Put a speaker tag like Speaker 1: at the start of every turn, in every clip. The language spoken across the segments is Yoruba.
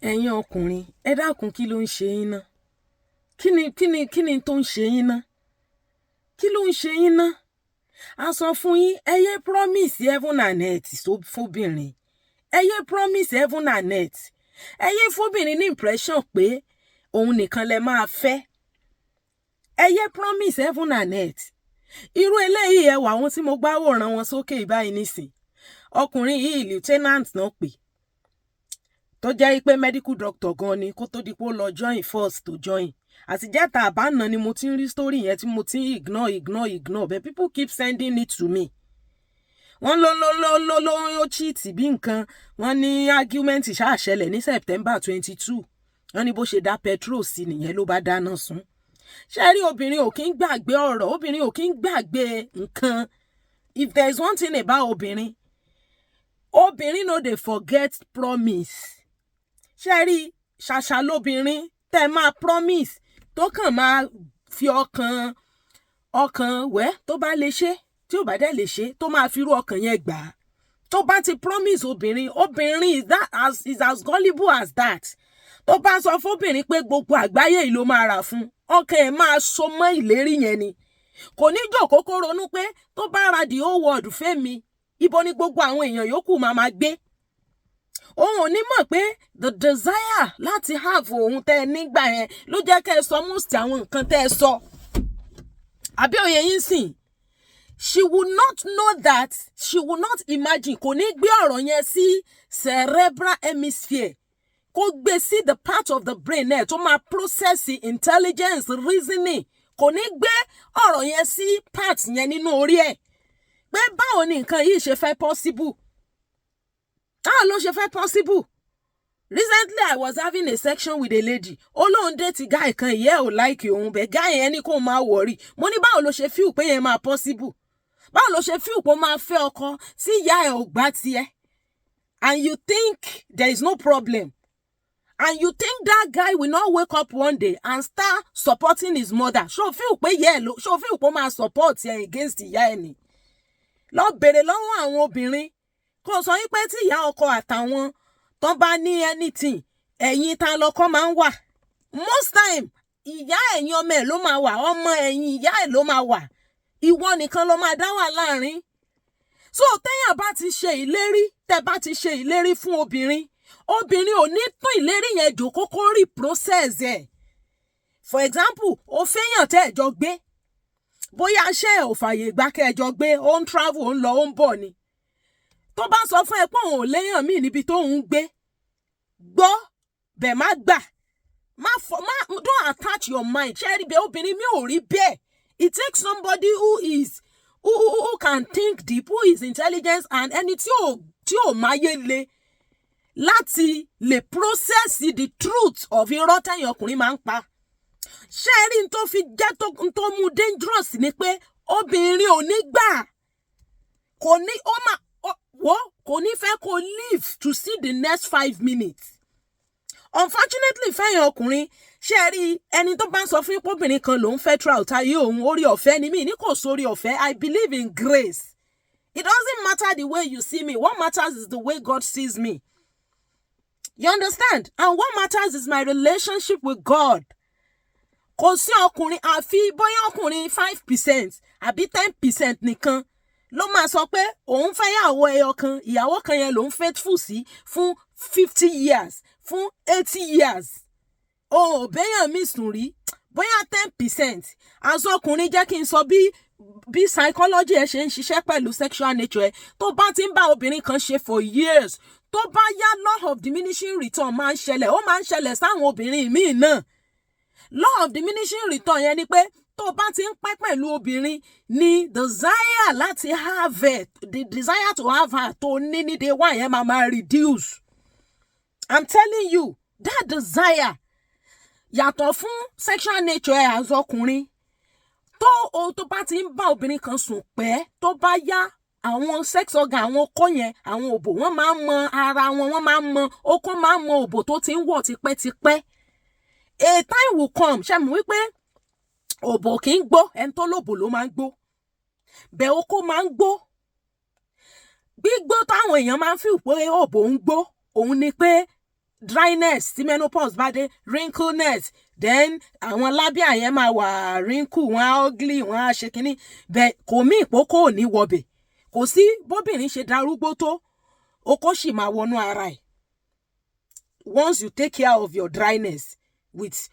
Speaker 1: Ẹ̀yin ọkùnrin, ẹ dákun, kí ló ń ṣe yín ná? Kí ni tó ń ṣe yín ná? Kí ló ń ṣe yín ná? A sọ fún yín, ẹ yé promise heaven and earth fóbìnrin. Ẹ yé promise heaven and earth. Ẹ yé fóbìnrin ní impression pé òun nìkan lẹ máa fẹ́. Ẹ yé promise heaven and earth. Irú eléyìí, ẹ wà, àwọn tí mo gbá wòran wọn sókè báyìí nísìn, ọkùnrin yìí, lieutenant náà pè, tó jẹ́ pé medical doctor gan ni kó tó di pé ó lọ join force tó join. Àtijẹ́ta àbáná ni mo ti ń rí story yẹn tí mo ti ń ignore, ignore, ignore, but people keep sending it to me. Wọ́n ló cheat bí nǹkan. Wọ́n ní argument ṣáà ṣẹlẹ̀ ní September 22. Wọ́n ní bó ṣe dá petrol sí nìyẹn, ló bá dáná sun. Ṣé rí, obìnrin ò kí ń gbàgbé ọ̀rọ̀, obìnrin ò kí ń gbàgbé nǹkan. If there is one thing about obìnrin, obìnrin no dey forget promise. Ṣé rí, ṣàṣà lóbìnrin tẹ́ máa promise tó kàn máa fi ọkàn wẹ́. Tó bá lè ṣe, tí ò bá dẹ̀ lè ṣe, tó máa fi irú ọkàn yẹn gbà á. Tó bá ti promise obìnrin, obìnrin is as gullible as that. Tó bá sọ fóbìnrin pé gbogbo àgbáyé yìí ló máa rà fún, ọkàn ẹ̀ máa so mọ́ ìlérí yẹn ni. Kò ní jòkó kó ronú pé tó bá ra the whole world fẹ́mi, ibo ni gbogbo àwọn èèyàn yòókù máa máa gbé. Òun ò ní mọ̀ pé the desire láti have òun tẹ́ ẹ nígbà yẹn ló jẹ́ kẹ́ ẹ sọ most àwọn nǹkan tẹ́ ẹ sọ. Àbí òye yín sìn? She will not know that, she will not imagine. Kò ní gbé ọ̀rọ̀ yẹn sí cerebral hemisphere, kó gbé sí the part of the brain náà tó máa process intelligence, reasoning. Kò ní gbé ọ̀rọ̀ yẹn sí part yẹn nínú orí ẹ̀ pé báwo ni nǹkan yìí ṣe fẹ́ possible, báwo ló ṣe fẹ́ possible. Recently, I was having a section with a lady. Ó lóun date guy kan, ìyá ẹ̀ ò like òun bẹ́ẹ̀. Guy yẹn ní kó máa worry. Mo ní, báwo ló ṣe feel pé yẹn máa possible? Báwo ló ṣe feel pé ó máa fẹ́ ọkọ tí ìyá ẹ̀ ò gbà tiẹ̀, and you think there is no problem, and you think that guy will not wake up one day and start supporting his mother? Ṣó feel pé ìyá ẹ̀ ló, ṣó feel pé ó máa support ẹ against ìyá ẹ̀ ni? Lọ bèrè lọ́wọ́ àwọn obìnrin, kó sọ yín pé tí ìyá ọkọ àtàwọn tán bá ní anything, ẹ̀yìn ta lọkọ máa ń wà? Most time, ìyá ẹ̀yìn ọmọ ẹ̀ ló máa wà, ọmọ ẹ̀yìn ìyá ẹ̀ ló máa wà, ìwọ nìkan ló máa dá wà láàrin. So téèyàn bá ti ṣe ìlérí, tẹ́ bá ti ṣe ìlérí fún obìnrin, obìnrin ò ní tún ìlérí yẹn jòkó kó rí process ẹ̀. For example, o fẹ́yàn tẹ́ ẹ̀ jọ gbé, bóyá ṣé ò fàyè gbà kẹ́ ẹ jọ gbé, ó ń travel, ó ń lọ, ó ń bọ̀ ni. Tó bá sọ fún ẹ pé òun ò léyàn míì níbi tó ń gbé, gbọ́ bẹ́ẹ̀, má gbà, má fọ, má, don't attach your mind. Ṣé rí bẹ́ẹ̀, obìnrin mi ò rí bẹ́ẹ̀. It takes somebody who can think deep, who is intelligent, and ẹni tí ò máyé le láti lè process the truth of irọ́ tẹ̀yìn ọkùnrin máa ń pa. Ṣé rí, n tó fi jẹ́ tó mú dangerous ni pé obìnrin ò ní gbà, kò ní, ó máa wò, kò ní fẹ́ kó live to see the next 5 minutes. Unfortunately fẹ́yìn ọkùnrin, ṣé ẹ rí, ẹni tó bá ń sọ fún yín pé obìnrin kan lòún fẹ́ throughout ayé òun, orí ọ̀fẹ́ ni mí ní, kò sórí ọ̀fẹ́. I believe in grace. It doesn't matter the way you see me. What matters is the way God sees me, you understand? And what matters is my relationship with God. Kò sí ọkùnrin, àfi bóyá ọkùnrin 5% àbí 10% nìkan ló máa sọ pé òun fẹ́ yàwó ẹyọ kan, ìyàwó kan yẹn lòun faithful sí fún 50 years, fún 80 years, o ò béèyàn mi sùn rí, bóyá 10%. As ọkùnrin, jẹ́ kí n sọ bí psychology ẹ ṣe ń ṣiṣẹ́ pẹ̀lú sexual nature ẹ. Tó bá ti ń bá obìnrin kan ṣe for years, tó bá yá, law of diminishing return máa ń ṣẹlẹ̀. Ó máa ń ṣẹlẹ̀ sáwọn obìnrin míì náà. Law of diminishing return yẹn ni pé tó bá ti ń pẹ́ pẹ̀lú obìnrin ni desire láti have it, the desire to have her tó ní day one yẹn máa reduce. I'm telling you, that desire, yàtọ̀ fún sexual nature ẹ as ọkùnrin, tó o tó bá ti ń bá obìnrin kan sùn pẹ́, tó bá yá, àwọn sex organ, àwọn okó yẹn, àwọn òbò, wọ́n máa ń mọ ara wọn, wọ́n máa ń mọ okó, máa ń mọ òbò tó ti ń wọ̀ tipẹ́tipẹ́. A time will come, ṣe mọ̀ wípé òbò kì í gbó, ẹni tó lòbò ló máa ń gbó bẹ́ẹ̀, okó máa ń gbó. Gbígbó táwọn èèyàn máa ń fi pé òbò ń gbó, òun ni pé Dryness tí menopause bá dé, wrinkleness, then àwọn labia yẹn máa wà wrinkle, wọn á ugly, wọn á ṣe kínní bẹ́ẹ̀. Kò mí ìpókò ò ní wọbẹ̀. Kò sí bóbìnrin ṣe darúgbó tó, okó sì máa wọnú ara ẹ̀ once you take care of your dryness with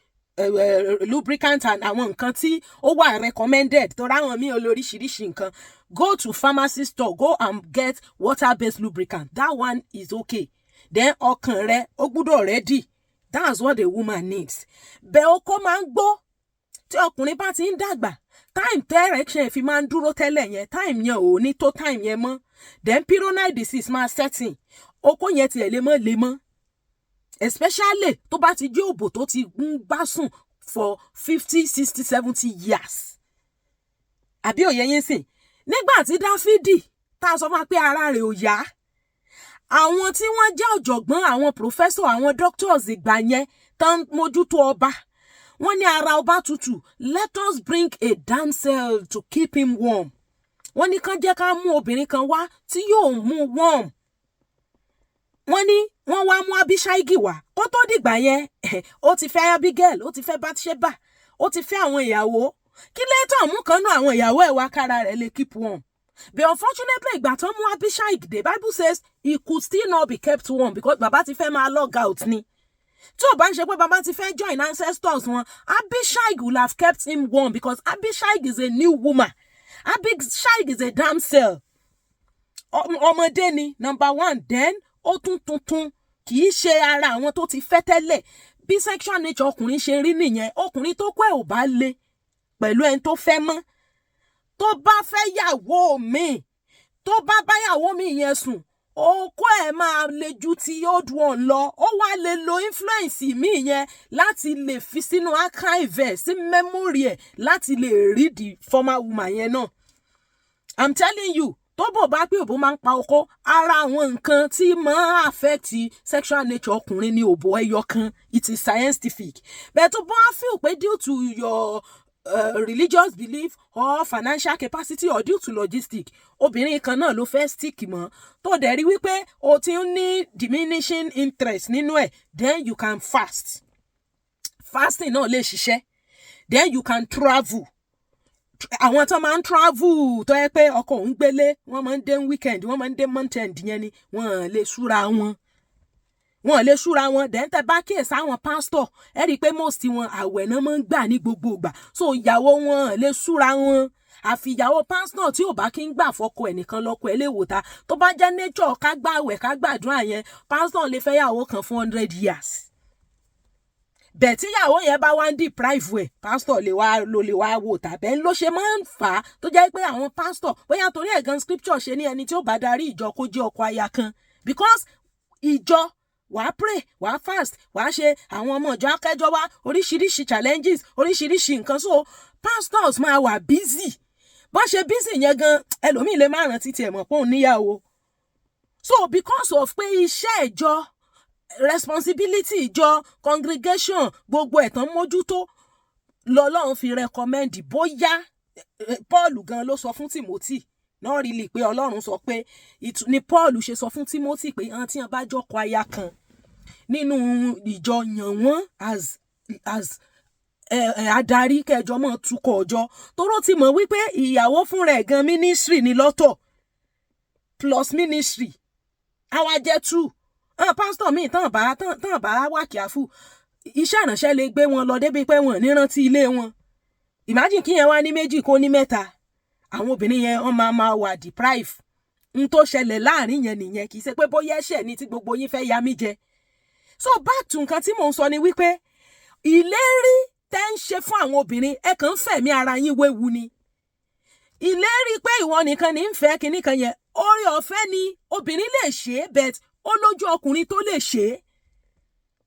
Speaker 1: lubricant and àwọn nǹkan tí ó wà recommended tó ráwọn míì olóríṣiríṣi nǹkan. Go to pharmacy store, go and get water based lubricant. That one is okay. Then ọkàn rẹ ó gbúdọ̀ ready. That's what a woman needs. Bẹ́ẹ̀ okó máa ń gbó tí ọkùnrin bá ti ń dàgbà. Time tẹ́ erection fi máa ń dúró tẹ́lẹ̀ yẹn, time yẹn ò ní tó time yẹn mọ́. Then Peyronie disease máa set in. Okó yẹn tiẹ̀ lè mọ́ lè mọ́, especially tó bá ti jẹ́ òbò tó ti ń bá sùn for 50, 60, 70 years. Àbí òye yín sìn? Nígbà tí Dáfídì tá a sọ fún wa pé ara rẹ̀ ò yá, àwọn tí wọ́n jẹ́ ọ̀jọ̀gbọ́n, àwọn professor, àwọn doctors ìgbà yẹn tán mójútó ọba, wọ́n ní ara ọba tutù, let us bring a damsel to keep him warm. Wọ́n ní kán jẹ́ ká mú obìnrin kan wá tí yóò mú warm. Wọ́n ní wọ́n wá mú Abíṣáìgì wá. Kó tó dìgbà yẹn, ó ti fẹ́ Abigail, ó ti fẹ́ Bathsheba, ó ti fẹ́ àwọn ìyàwó. Kí lẹ́tọ̀ mú kan nú àwọn ìyàwó ẹ̀ wá kára rẹ̀ lè keep warm? But unfortunately, ìgbà tán mú Abishai, the Bible says he could still not be kept warm because bàbá ti fẹ́ máa log out ni. Tí ò bá ń ṣe pé bàbá ti fẹ́ join ancestors wọn, Abishai will have kept him warm because Abishai is a new woman. Abishai is a damsel. Ọmọdé ni, number one. Then ó tún tuntun, kì í ṣe ara àwọn tó ti fẹ́ tẹ́lẹ̀. Bí sexual nature ọkùnrin ṣe rí nìyẹn. Ọkùnrin tó kọ́ ẹ̀ ò bá le pẹ̀lú ẹni tó fẹ́ mọ́, tó bá fẹ́ yàwó mi, tó bá báyàwó mi yẹn sùn, okó ẹ̀ máa le ju ti old one lọ. Ó wá lè lo influence mi yẹn láti lè fi sínú archive ẹ̀, sí memory ẹ̀, láti lè rí the former woman yẹn náà. I'm telling you, tó bò bá pé òbó máa ń pa okó, ara àwọn nǹkan tí máa affect sexual nature ọkùnrin ní òbò ẹyọ kan. It is scientific. Bẹ́ẹ̀ tó bá feel pé due to your religious belief or financial capacity or due to logistic, obìnrin kan náà ló fẹ́ stick mọ́, tó dẹ̀ rí wípé o ti ń ní diminishing interest nínú ẹ̀, then you can fast. Fasting náà lè ṣiṣẹ́. Then you can travel. Àwọn tó máa ń travel, tó yẹ pé ọkọ òun gbélé, wọ́n máa ń dé weekend, wọ́n máa ń dé month end yẹn ni, wọ́n lè súra wọn, wọn lè súra wọn. Then tẹ bá kíyèsí àwọn pastor, ẹ rí i pé most wọn, àwẹ̀ náà máa ń gbà ní gbogbo ìgbà. So ìyàwó wọn lè súra wọn. Àfi ìyàwó pastor tí ò bá kí ń gbà fọkọ ẹ̀ nìkan lọ́kọ ẹ̀ lè wò ta. Tó bá jẹ́ nature ká gbàwẹ̀, ká gbàdúrà yẹn, pastor lè fẹ́ yàwó kan fún 100 years. Bẹ́ẹ̀ tíyàwó yẹn bá wá ń deprive ẹ̀, pásítọ̀ lè wá ló lè wá wò tàbẹ́ ló ṣe máa ń fà á tó jẹ́ pé àwọn pásítọ̀, bóyá torí ẹ̀ gan scripture ṣe ní ẹni tí ó bá darí ìjọ kó jẹ́ ọkọ aya kan, because ìjọ, wàá pray, wàá fast, wàá ṣe àwọn ọmọ ìjọ akẹjọ wá, oríṣiríṣi challenges, oríṣiríṣi nǹkan. So pastors máa wà busy. Bó ṣe busy yẹn gan, ẹlòmíì lè má rántí tiẹ̀ mọ̀ pé òun níyàwó. So because of pé iṣẹ́ ìjọ, responsibility ìjọ, congregation, gbogbo ẹ̀tàn mójútó, lọ́lọ́run fi recommend. Bóyá Paul gan ló sọ fún Timothy náà rí lè pé Ọlọ́run sọ pé ni Paul ṣe sọ fún Timothy pé àwọn tí wọn bá jọkọ aya kan nínú ìjọ, yàn wọ́n as adarí kẹjọ mọ́ tukọ̀ ọjọ́, toró ti mọ̀ wípé ìyàwó fúnra ẹ̀ gan ministry ni lọ́tọ̀, plus ministry àwa jẹ́ two. Àwọn pásítọ̀ míì tán bá wà kíáfù, iṣẹ́ ìránṣẹ́ lè gbé wọn lọ débi pé wọn ní rántí ilé wọn. Imagine kí yẹn wá ní méjì, kó ní mẹ́ta. Àwọn obìnrin yẹn, wọ́n máa máa wà deprive. N tó ṣẹlẹ̀ láàrin yẹn nìyẹn. Kì í ṣe pé bóyá ẹ̀ṣẹ̀ ni tí gbogbo yín fẹ́ ya mí jẹ. So back to nǹkan tí mò ń sọ ni wípé ìlérí tẹ́ ń ṣe fún àwọn obìnrin, ẹ kàn ń fẹ̀mí ara yín wéwu ni. Ìlérí pé ìwọ nìkan ní ń fẹ́ kinní kan yẹn, orí ọ̀fẹ́ ni. Obìnrin lè ṣe é, but ó lójú ọkùnrin tó lè ṣe é.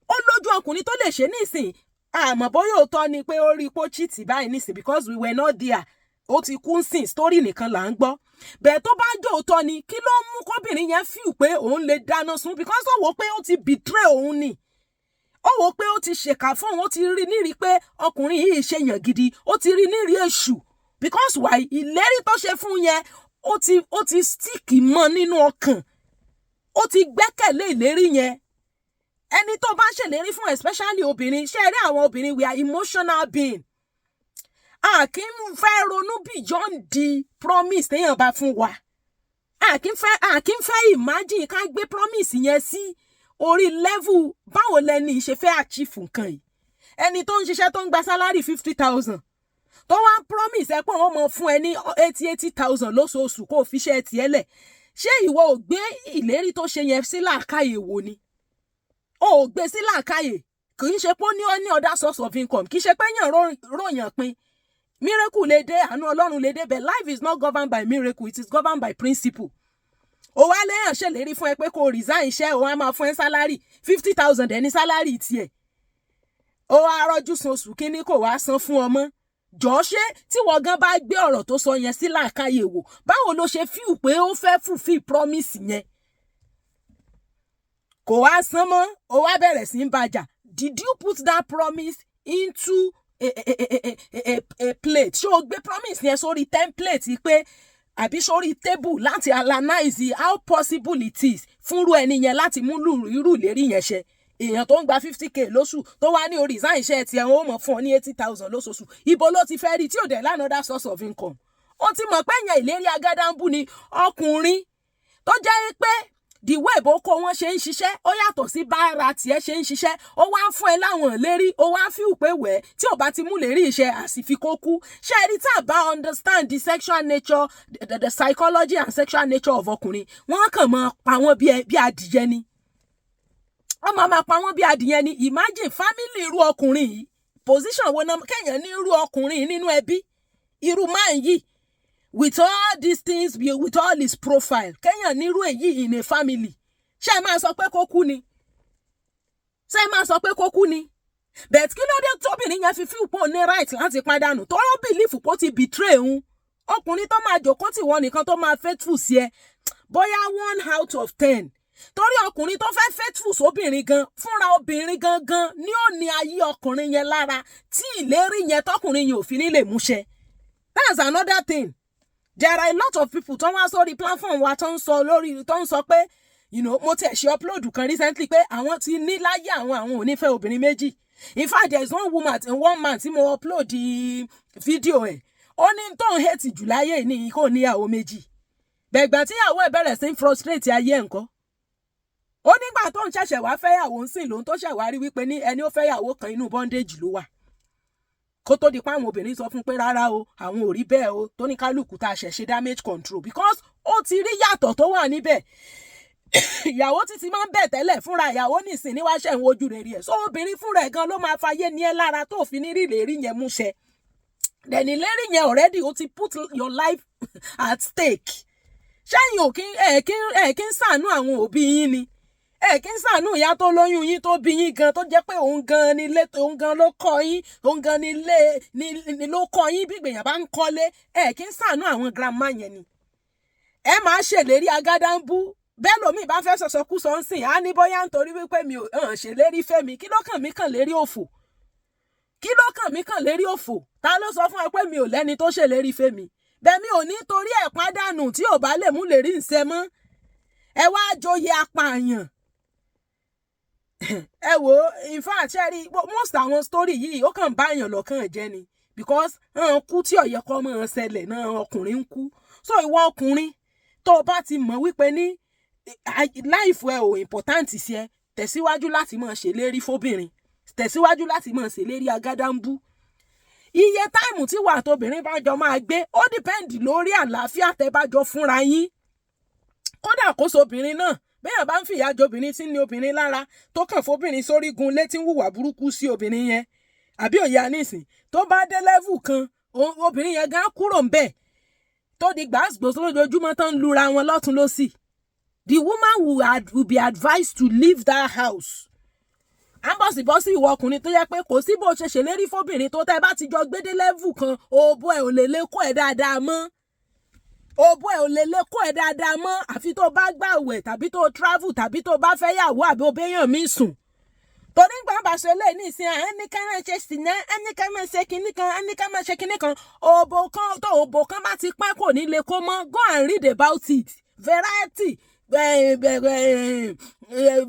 Speaker 1: Ó lójú ọkùnrin tó lè ṣe é nísìn. Àmọ́ bóyá òótọ́ ni pé ó rí pó cheat báyìí nísìn, because we were not there. Ó ti kú sìn, story nìkan là ń gbọ́. Bẹ́ẹ̀ tó bá jẹ́ òótọ́ ni, kí ló mú kóbìnrin yẹn feel pé òun lè dáná sun? Because ó wò ó pé ó ti betray òun ni, ó wò ó pé ó ti ṣèkà fún òun, ó ti rí nírí pé ọkùnrin yìí ṣe yàn gidi, ó ti rí nírí èṣù. Because why? Ìlérí tó ṣe fún yẹn, ó ti stick mọ́ nínú ọkàn, ó ti gbẹ́kẹ̀lé ìlérí yẹn. Ẹni tó bá ṣèlérí fún, especially obìnrin, ṣe rí àwọn obìnrin, we are emotional being. A kì í fẹ́ ronú beyond the promise téèyàn bá fún wa. A kì í fẹ́ imagine ká gbé promise yẹn sí orí level báwo lẹni ṣe fẹ́ achieve nǹkan yìí. Ẹni tó ń ṣiṣẹ́, tó ń gba salary 50,000, tó wá ń promise ẹ pé wọ́n mọ̀ fún ẹ ní 80,000 lóṣooṣù kó o fi ṣe tiẹ̀ lẹ̀, ṣé ìwọ ò gbé ìlérí tó ṣe yẹn sí làákàyè wò ni? O ò gbé sí làákàyè. Kì í ṣe pé ó ní any other source of income, kì í ṣe pé yàn ròyàn pin. Miracle lè dé, àánú Ọlọ́run lè dé, but life is not governed by miracle, it is governed by principle. Ó wá léyàn ṣèlérí fún ẹ pé kó o resign iṣẹ́, ó wá máa fún ẹ salary 50,000, ẹni salary tiẹ̀, ó wá rọ́jú san oṣù kínní, kò wá san fún ọmọ. Jọ̀ọ́, ṣé tí wọ́n gan bá gbé ọ̀rọ̀ tó sọ yẹn sí làákàyè wò, báwo ló ṣe feel pé ó fẹ́ fulfill promise yẹn? Kò wá san mọ́, ó wá bẹ̀rẹ̀ sí í bàjà. Did you put that promise into a plate? Ṣé o gbé promise yẹn sórí template pé, àbí sórí table láti analyse how possible it is fúnrú ẹni yẹn láti mú irú ìlérí yẹn ṣẹ? Èèyàn tó ń gba 50K lóṣù, tó wá ní o resign iṣẹ́ tiẹ̀, ó mọ̀ fún ọ ní 80,000 lóṣooṣù, ibo ló ti fẹ́ rí tí ò dẹ̀ l'another source of income? Ó ti mọ̀ pé yẹn, ìlérí agádàmbù ni. Ọkùnrin tó jẹ́ pé the way bó kó wọn ṣe ń ṣiṣẹ́, ó yàtọ̀ sí bára tiẹ̀ ṣe ń ṣiṣẹ́, ó wá ń fún ẹ láwọn ìlérí, ó wá ń feel pé wẹ̀ tí ò bá ti mú lérí iṣẹ́ àsìfi kó kú. Ṣé ẹ rí, tá a bá understand the sexual nature, the psychology and sexual nature of ọkùnrin, wọ́n kàn máa pa wọ́n bí adìyẹ ni. Wọ́n máa máa pa wọ́n bí adìyẹ ni. Imagine family irú ọkùnrin yìí, position wo náà kéèyàn ní irú ọkùnrin nínú ẹbí, irú máa yìí, with all these things, with all his profile, kéèyàn nírú èyí in a family, ṣé ẹ máa sọ pé kó kú ni? Ṣé ẹ máa sọ pé kó kú ni? But kí ló dé tóbìnrin yẹn fi feel pé ní right láti pàdánù tọ́rọ́ believe pé ó ti betray òun? Ọkùnrin tó máa jòkó tì wọ́n nìkan, tó máa faithful sí ẹ, bóyá 1 out of 10. Torí ọkùnrin tó fẹ́ faithful sóbìnrin gan, fúnra obìnrin gangan ní ò ní ayé ọkùnrin yẹn lára tí ìlérí yẹn tọkùnrin yẹn ò fi ní lè múṣẹ. That's another thing. There are a lot of people tó wá sórí platform wa, tó ń sọ lórí, tó ń sọ pé mo tiẹ̀ ṣe upload kan recently pé àwọn ti ní láyé àwọn, àwọn ò ní fẹ́ obìnrin méjì. In fact, there is one woman, one man tí mo upload video ẹ̀, ó ní tó ń hate jù láyé ní kò níyàwó méjì. Bẹ̀gbà tíyàwó ẹ̀ bẹ̀rẹ̀ sí ń frustrate ayé ẹ̀ ńkọ́, ó nígbà tó ń ṣẹ̀ṣẹ̀ wá fẹ́yàwó ń sìn lòun tó ṣẹ̀ wá rí wípé ní ẹni ó fẹ́yàwó kan, inú bondage ló wà, kó tó di pé àwọn obìnrin sọ fún pé rárá o, àwọn ò rí bẹ́ẹ̀ o, tó ní kálukú tá a ṣẹ̀ ṣe damage control, because ó ti rí yàtọ̀ tó wà níbẹ̀. Ìyàwó títí máa ń bẹ̀ tẹ́lẹ̀, fúnra ìyàwó nìsín ní wáá ṣẹ̀ ń wojú rẹ̀ rí ẹ̀. So obìnrin fúnra ẹ̀ gan ló máa fayé ní ẹ lára tó fi ní rí ìlérí yẹn múṣẹ. Then ìlérí yẹn, already o ti put your life at stake. Ṣẹ́yìn ò kí ẹ̀ kí ń ṣàánú àwọn òbí yín ni? Ẹ kí ń ṣàánú ìyá tó lóyún yín, tó bí yín gan, tó jẹ́ pé òun gan ni ilé, òun gan ló kọ́ yín, òun gan ni ilé ni ló kọ́ yín bí gbèyàn bá ń kọ́lé? Ẹ kí ń ṣàánú àwọn grandma yẹn ni? Ẹ máa ṣèlérí agádàmbú bẹ́ẹ̀. Lómi bá fẹ́ sọ̀sọ̀ kú sọ ń sìn, á ní bóyá nítorí wípé mi ò hàn ṣèlérí fẹ́ mi. Kí ló kàn mí kàn lérí òfò? Kí ló kàn mí kàn lérí òfò? Ta ló sọ fún ẹ pé mi ò lẹ́ni tó ṣèlérí fẹ́ mi? Bẹ́ẹ̀ mi ò ní torí ẹ̀ pàdánù tí ò bá lè mú lérí ǹṣẹ́ mọ́. Ẹ wá joyè apààyàn. Ẹ wò ó, in fact, ṣe rí most àwọn story yìí, ó kàn bá èèyàn lọ́kàn jẹ́ ni, because hàn kú tí ọ̀yẹ́ kọ́ mọ́ ṣẹlẹ̀ náà, ọkùnrin ń kú. So ìwọ ọkùnrin tó o bá ti mọ̀ wípé ní life ẹ ò important sí ẹ, tẹ̀síwájú láti máa ṣèlérí fóbìnrin, tẹ̀síwájú láti máa ṣèlérí agádàmbú. Iye time tí wà tóbìnrin bá jọ máa gbé, ó depend lórí àlàáfíà tẹ́ bá jọ fúnra yín. Kódà kó sobìnrin náà, bẹ́ẹ̀ bá ń fìyà jẹ obìnrin tí ń ní obìnrin lára, tó kàn fóbìnrin sórí gun létí, ń hùwà burúkú sí obìnrin yẹn, àbí òye àníìsìn, tó bá dé level kan, obìnrin yẹn gan kúrò ń bẹ̀, tó di gbàgbó lójoojúmọ́, tán ń lura wọn lọ́tún lọ́sì, the woman will be advised to leave that house. À ń bọ̀sibọ́sí ìwọ ọkùnrin tó yẹ pé kò sí bó ṣe ṣèlérí fóbìnrin tó, tẹ́ bá ti jọ gbédé level kan, òbó ẹ̀ ò lè lè kó ẹ̀ dáadáa mọ́, òbó ẹ̀ ò lè lè kó ẹ̀ dáadáa mọ́, àfi tó bá gbàwẹ̀, tàbí tó travel, tàbí tó bá fẹ́ yàwó, àbí ó béèyàn mí sùn. Torí gbà bá ṣe lé ní ìsìn, ẹni ká máa ṣe sìnà, ẹni ká máa ṣe kinní kan, ẹni ká máa ṣe kinní kan, òbò kan tó òbò kan bá ti pẹ́, kò ní lè kó mọ́. Go and read about it. Variety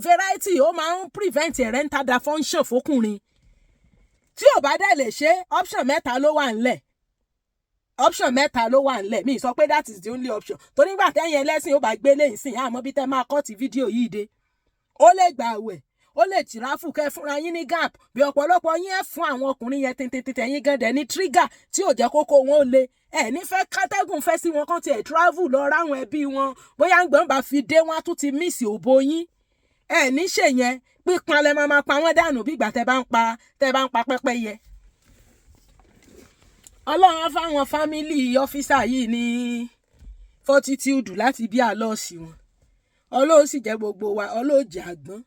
Speaker 1: Variety ó máa ń prevent erectile dysfunction fọkùnrin. Tí ò bá dẹ̀ lè ṣe, option mẹ́ta ló wà ńlẹ̀, option mẹ́ta ló wà ńlẹ̀. Mi sọ pé that is the only option, torí nígbà tẹ́yìn ẹlẹ́sìn ó bá gbé lẹ́yìn sìn, àmọ́ bí tẹ́ máa cut fídíò yìí dé. Ó lè gbà àwẹ̀, ó lè travel, kẹ́ fúnra yín ní gap. Bí ọ̀pọ̀lọpọ̀ yín, ẹ̀ fún àwọn ọkùnrin yẹn tètè, yín gan dẹ̀ ní trigger tí ò jẹ́ kókó wọn ó le. Ẹ̀ nífẹ̀ẹ́ kátẹ́gùn fẹ́ sí wọn, kán tiẹ̀ travel lọ ráwọn ẹbí wọn, bóyá ń gbọ́n bá fi dé, wọn á tún ti miss òbò yín. Ẹ̀ ní ṣe yẹn, pípan lẹ máa máa pa wọ́n dànù bí ìgbà tẹ́ bá ń pa pẹ́pẹ́yẹ. Ọlọ́run á fáwọn family officer yìí ní fortitude láti bí àlọ́ọ̀sì wọn. Ọlọ́run sì jẹ́ gbogbo wa, Ọlọ́run jẹ́ àgbọ́n.